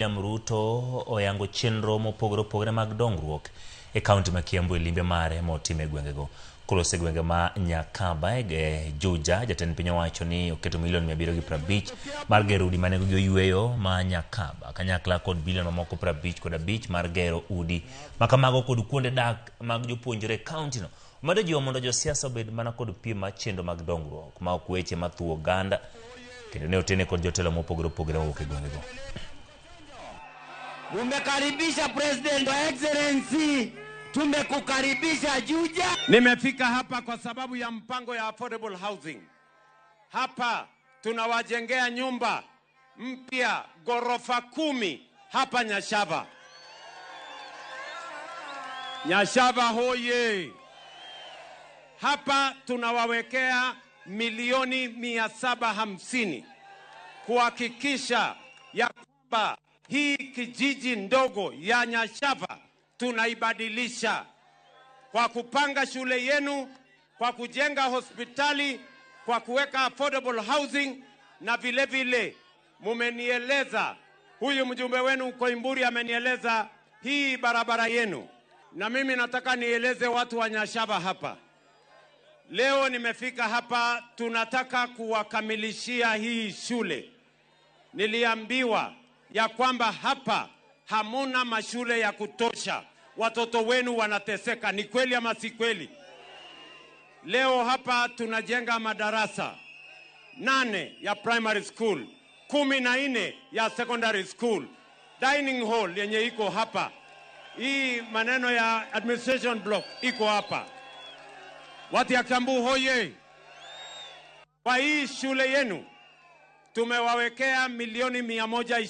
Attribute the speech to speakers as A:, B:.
A: William Ruto oyango chenro mopogore opogore mag dongruok e kaunti ma Kiambu e limbe mare motimo e gwengego. Koloso e gwenge ma Nyakaba e Juja, jatend piny owacho ni oketo milion 750 mar gero udi manengogi oyweyo ma Nyakaba kanyakla kod bilion mamoko 55 mar gero udi makamago kod kuonde dak mag jopuonjre e kaunti no. Omedo jiwo mondo josiasa obed mana kod piem mar chenro mag dongruok ma ok weche mathuwo oganda kendo ne otene kod jotelo mopogore opogore mawuok e gwengego.
B: Mumekaribisha President wa Excellency, tumekukaribisha Juja.
C: Nimefika hapa kwa sababu ya mpango ya affordable housing. Hapa tunawajengea nyumba mpya ghorofa 10 hapa Nyashava. Nyashava hoye! Hapa tunawawekea milioni 750 kuhakikisha ya kwamba hii kijiji ndogo ya Nyashava tunaibadilisha kwa kupanga shule yenu, kwa kujenga hospitali, kwa kuweka affordable housing, na vile vile mumenieleza, huyu mjumbe wenu Koimburi amenieleza hii barabara yenu, na mimi nataka nieleze watu wa Nyashava hapa. Leo nimefika hapa, tunataka kuwakamilishia hii shule. Niliambiwa ya kwamba hapa hamuna mashule ya kutosha, watoto wenu wanateseka. Ni kweli ama si kweli? Leo hapa tunajenga madarasa 8 ya primary school, 14 ya secondary school, dining hall yenye iko hapa, hii maneno ya administration block iko hapa. Watu ya Kiambu hoye! Kwa hii shule yenu tumewawekea milioni 120.